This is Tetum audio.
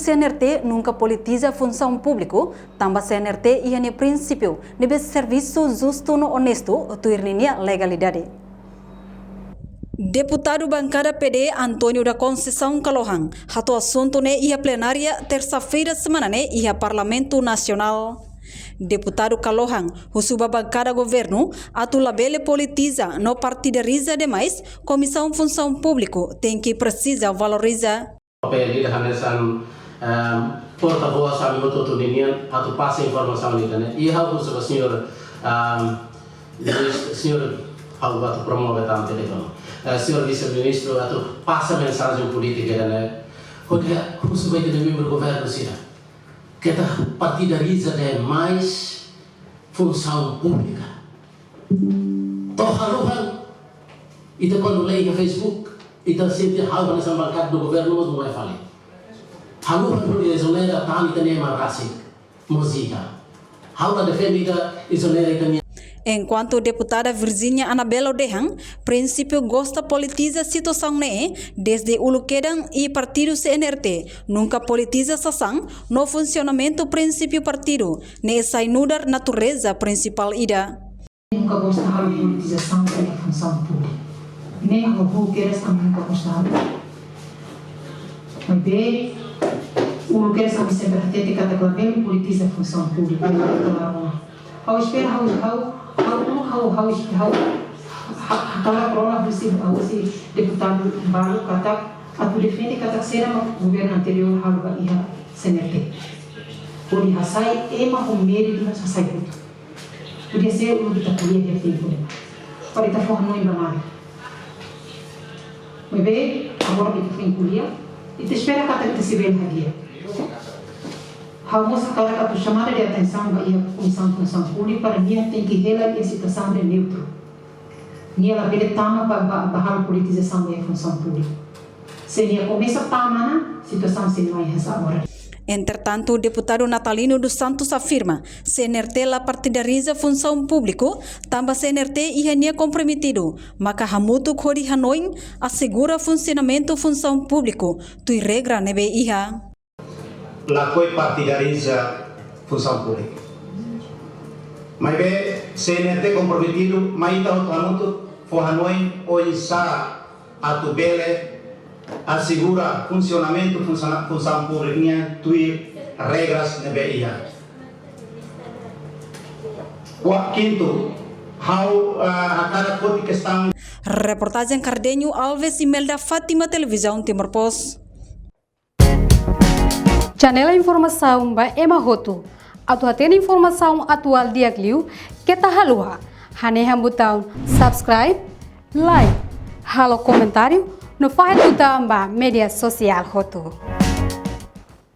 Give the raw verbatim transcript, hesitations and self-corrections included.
C N R T nunka politiza funsaun públiku, tanba C N R T iha nia prinsípiu ne'ebé servisu justu no onestu, tuir ninia legalidade. Deputadu bankada P D, António da Conceição Kalohan, hato'o asuntu ne'e iha plenária tersa-feira semana ne'e iha Parlamentu Nasionál. Deputadu Kalohan husu ba bankada governu atu labele politiza no partidariza demais, Komisaun Funsaun Públiku tenke presiza valoriza. Papél ida hanesan, ehm, porta-voz ami hotu-hotu ninian atu pasa informasaun ida-ne'e. I ha'u husu ba señór, ehm, minis-, señór, ha'u atu promove tan telefone. Eh, señór Vise-Ministru atu pasa mensajen polítika ida-ne'e. Hodi husu ba ita-nia membru governu sira. Keta partidariza demais funsaun públika. To'o haluhan, ita kuandu lee iha Facebook, ita sente ha'u hanesan bankada governu mós mai fali. Haluhan hodi ezonera tan ita-nia ema rasik, mós iha. Ha'u la defende ita ezonera ita-nia. Enkuantu deputada Virginia Anabelo dehan, prinsípiu gosta politiza situasaun ne'e, dezde uluk kedan iha partidu C N R T, nunka politiza sasán no funsionamentu prinsípiu partidu, ne'e sai nu'udar natureza prinsipál ida. Nunka gosta halo politizasaun iha funsaun públika. Ne'e ha'u kedas ami nunka gosta halo. Maibé, uluk kedas ami sempre hatete katak labele politiza funsaun públika. Ha'u espera ha'u, ha'u, ha'u, ha'u, ha'u, ha'u, ha'u, ha'u, ha'u, ha'u, ha'u, ha'u, deputadu balu katak atu defende katak saida mak governu anteriór halo ba iha C N R T. Hodi hasai ema ho medu di hasai butu. Podia ser uluk ita ko'alia iha tempu ne'ebá. Para ita fó hanoin ba malu. Maibé, agora ita foin ko'alia, ita espera katak ita sei bele hadi'a. Ha'u mós hakarak atu xamada de atensaun ba iha Komisaun Funsaun Públika para nia tenke hela iha situasaun de neutru. Nia labele tama ba, ba, ba halo politizasaun iha funsaun públika. Se nia komesa tama ona, situasaun sei mai hanesan agora. Entretantu, deputadu Natalino dos Santos afirma, C N R T la partidariza funsaun públiku, tanba C N R T iha nia komprometidu maka hamutuk hodi hanoin asegura funsionamentu funsaun públiku tuir regra ne'ebé iha. Lakohi partidariza funsaun públika. Maibé C N R T komprometidu, mai ita hotu hamutuk fó hanoin oinsá atu bele asegura funsionamentu funsaun, funsaun públika nian tuir regras ne'ebé iha. Kua-, kintu, ha'u, ah, hakarak foti kestaun. Reportajen Cardenho Alves, Imelda Fátima, Televizaun Timor Post. Channel informasaun ba ema hotu. Atu hatene informasaun atuál di'ak liu, keta haluha hanehan butaun subscribe, like, halo komentáriu, no fahe tutan ba média sosiál hotu.